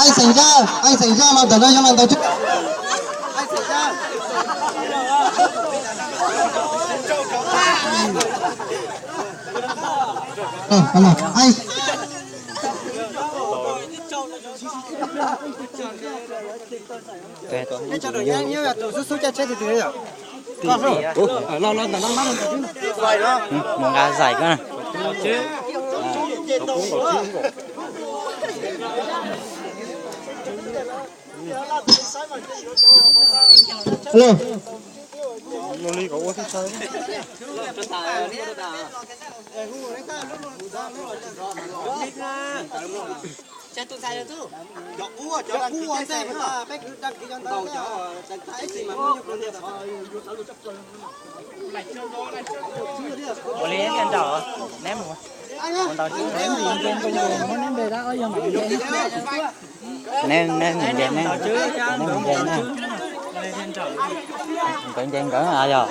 Ai xeem zaj, ai xeem zaj los ntawm no yog los ntawm Mus nqa zais koj na. Ua li thiaj nrauj, neb mus. Neb nce nce, muab neb nce da, yog mam nce. Neb, neb mus nce, neb, neb mus nce na. Nkawd nce nkawd yog.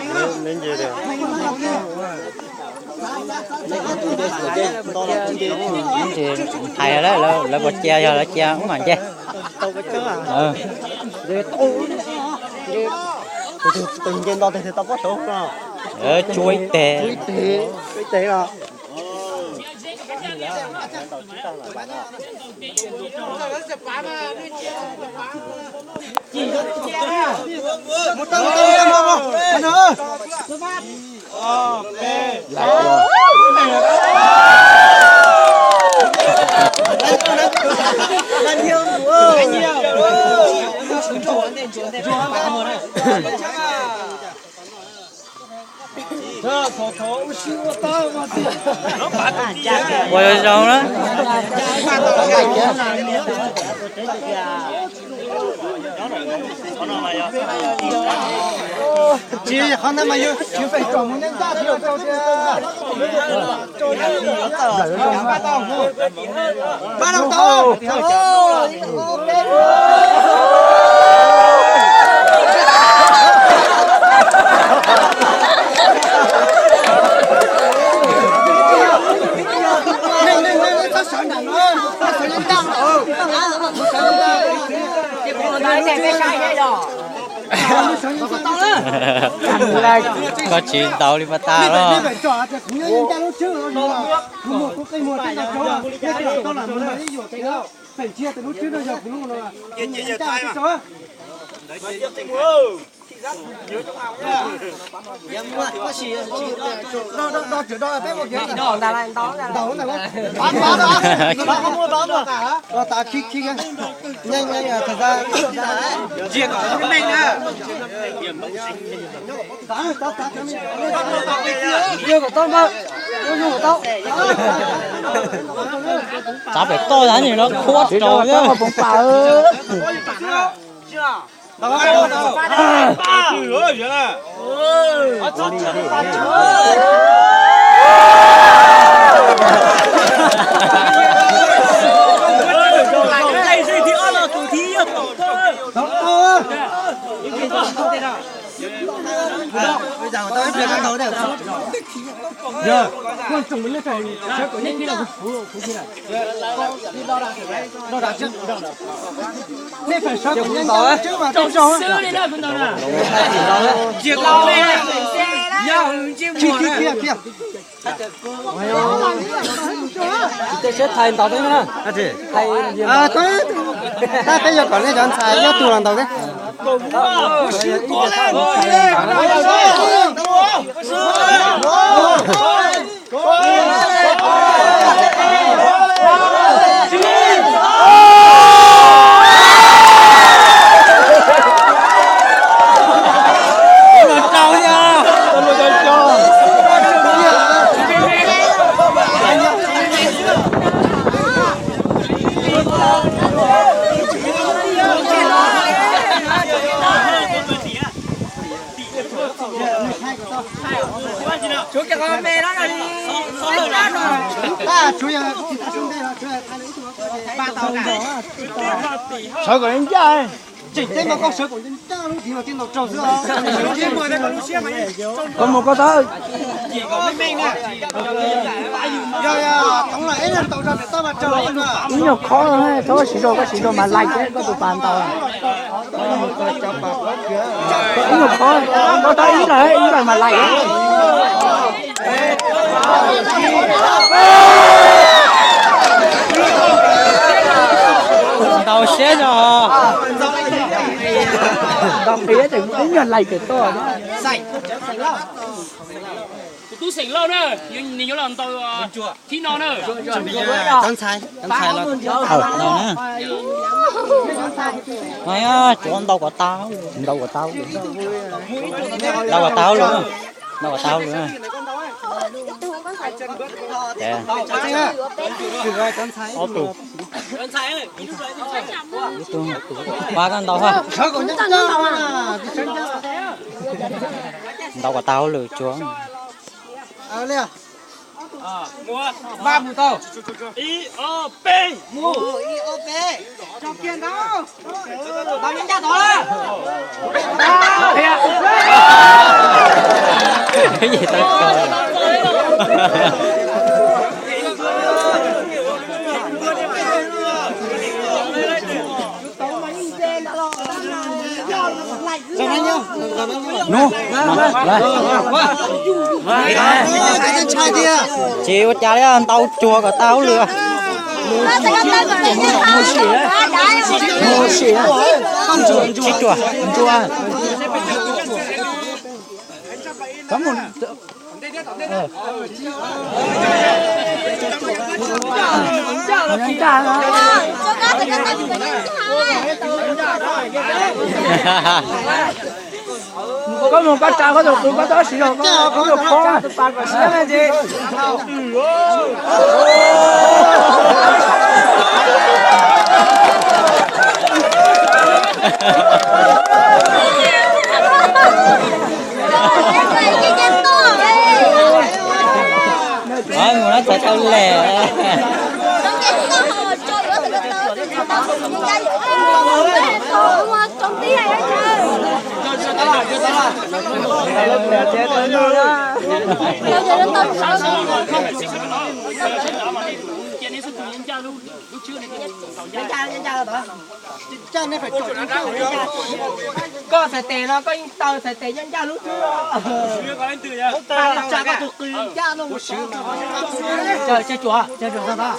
Tsis hais lawv, lawv puas cia, yog lawv cia wb mam nce. Tus nce nto tes tau pob saud no. Tsuab ib teg. Tsuab ib teg os. Ua zoo zoo na. Tsis yog qhov ntawd mas yus, yus feem tsom mus nyob ncaj thiab rau tias. Pab no tau. Txhob sawv ntawm no, txhob sawv nyob ncaj no. Koj tsis ntaus li pas tas los. Txav pem toj, txav nyuag no khuab rau. Tsis tau siab thais ntaus teb na. Tab peb yuav kom nej cov ntxhais ib tug los ntaus teb. Sawv kom ncaj. Tseem ceeb mas koj sawv kom ncaj lub tid mas thiaj ntaus raug xwb os. Koj mus koj tau. Yog, yog, thoob los ib leeg ntaus rau pem toj mas raug. Ib nyuag khob, thaum siv zog koj siv zog mas laim thiab koj tus pas ntaus. Ib nyuag khob, koj tau ib leeg, ib leeg mas laim. Ntaus siab zog. Ntaus qis tseem ib nyuag laim pem toj. Tus tub xeem Lauj na, nws yuav los ntaus thib no na. Tsuav ntau kom tau, ntau kom tau, ntau kom tau lawm, ntau kom tau lawm. Ob tug, ua koj ntau ha. Ntau kom tau lawm tsuav. Nub, tsis ua cas li, ntau tsuag kom tau hauj lwm. Sib tsuag. Koj mus koj tsa koj tus qws koj txhob siv zog koj tus khob tus pas kom siab na ces. Mus no txog tau lem. Koj txhais tes no koj yeej taw txhais tes ncaj ncaj lub xwb. Tsa koj tus qws ncaj no mus. Tsuav, tsuav, tsuav, tsuav, tsuav.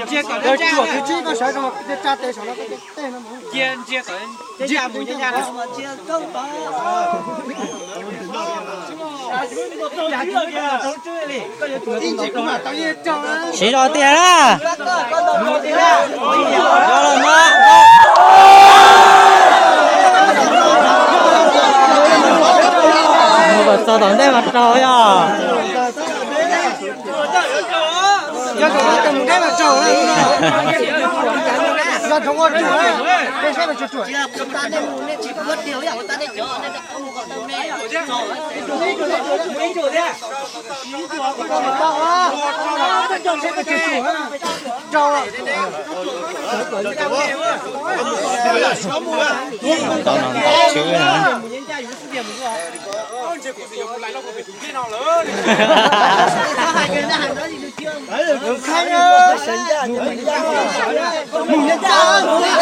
Ntsia kom tsuav tus tsib koj sawv rau, tsa tes saum no, tej no. Siv zog tiag na. Mus kom txog tom ntej mas raug yog.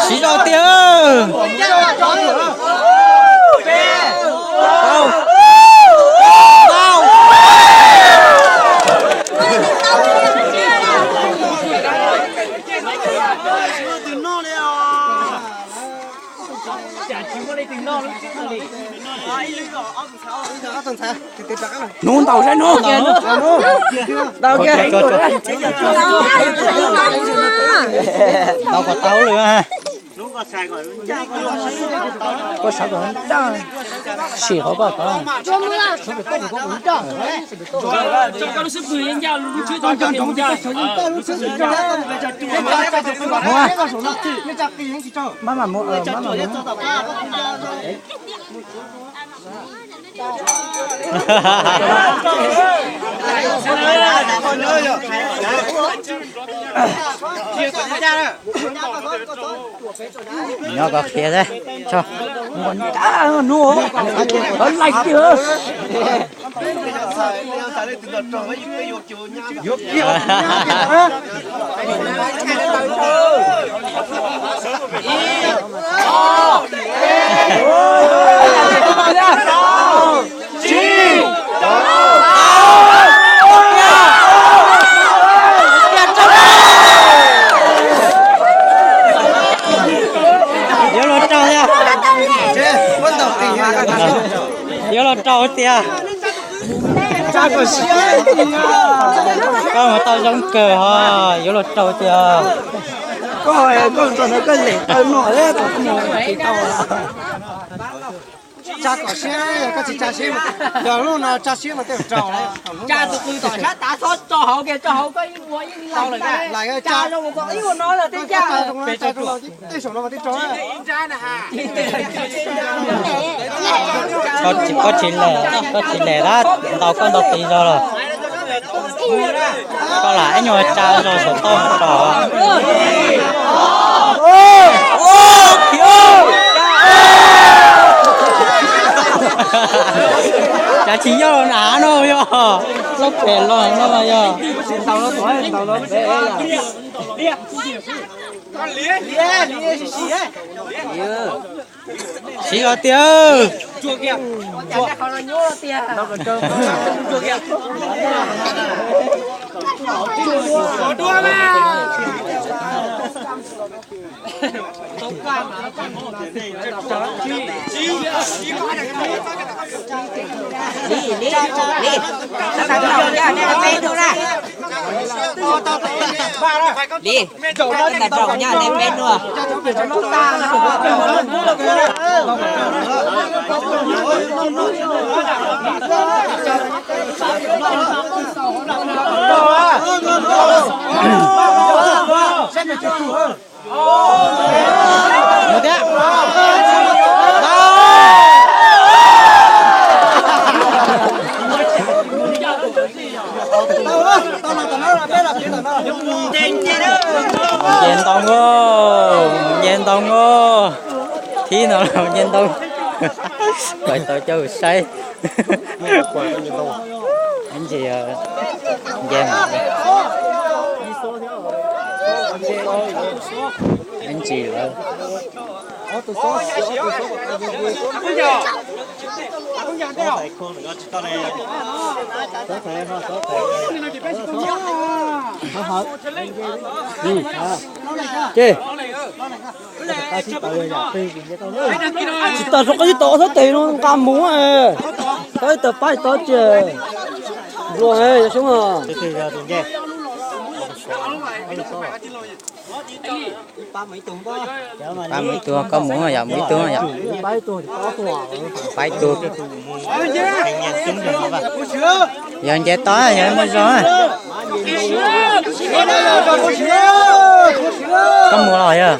Siv zog tiag. Hnub ntaus saib hnub. Ntaus kiag. Ntaus kom tau lawm. Koj sawv kom ncaj, sim qhov koj tod. Maj mam mus, maj mam mus. Nyob kom qhia thiab. Laij tiag. Yuav luag rau thiab. Yuav luag rau tiag. Koj mus tau zoo kawg ho, yuav luag rau tiag. Tsa kom siab, yog koj tsis tsa siab, yog lub no tsa siab no tej zaum raug. Tsa tus qws tom sab tav, txhob tso hauv kiag, tso hauv koj yeej ua yeej lais, tsa zoo mus kom ib ua no lawm tej cas. Tej saum no mas tej raug. Koj tsis, koj tsis lem, koj tsis lem tab ntaus koj ntau tis zog lawm. Koj lam ib nyuag tsa zog saum toj mus tso. Cas tsis yog los nav no yog, loj phem los no mas yog. Siv los tiag. Li, li, li, tau tau nraum yog nej peb hnub na. Li, tau nraum yog nej peb hnub. Mus thiab. Nce ntoo, nce ntoo. Thib no los nce ntoo. Pais tau coj saib. Ib ntsis nce, ib ntsis lawm. Ces tsis tas rau qab ib tog thab tes no nqa mus, tau ib tawg pab ib tog ces nplua yog xyoob. Pab mus ib tug, koj mus yom, mus ib tug yom. Pab ib tug. Yog nce toj yog muaj zog. Koj mus los yog.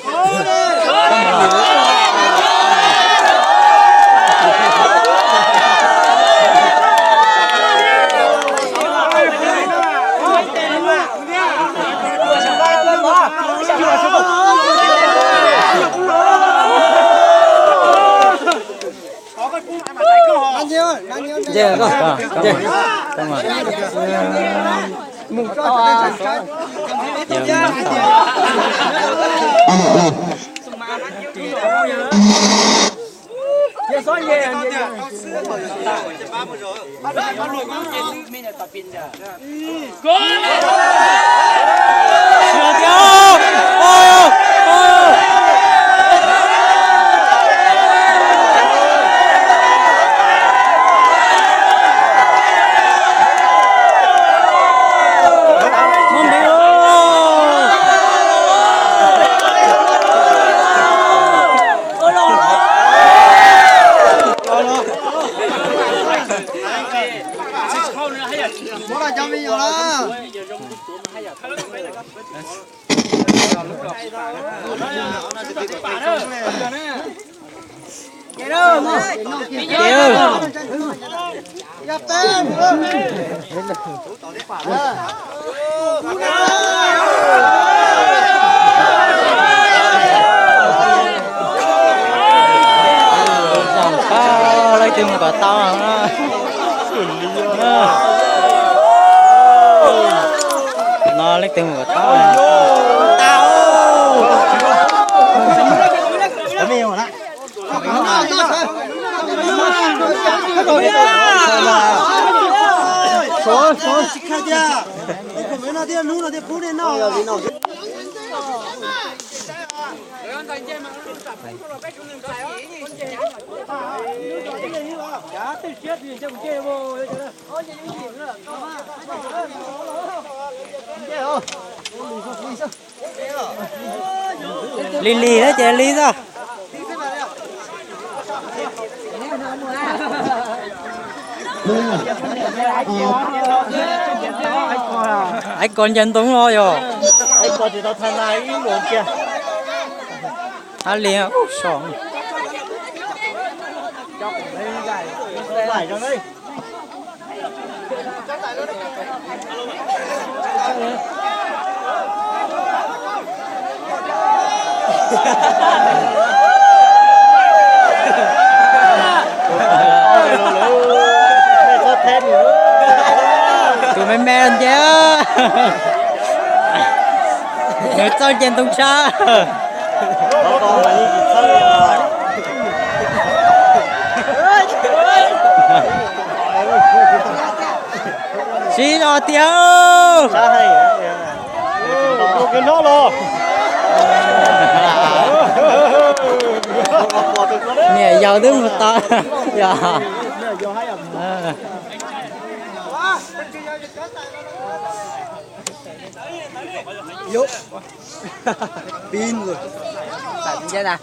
Twg mus kom tau no. No leej twg mus kom tau. Lig lig na ces lig xwb. Aiv ko ncaws ntoo los yog. Hab li so. Tus me me nce, nws txawj nce ntoo tshaj. Siv zog tiag. Niam yau twb mus tau. Yog. Pib nce kiag.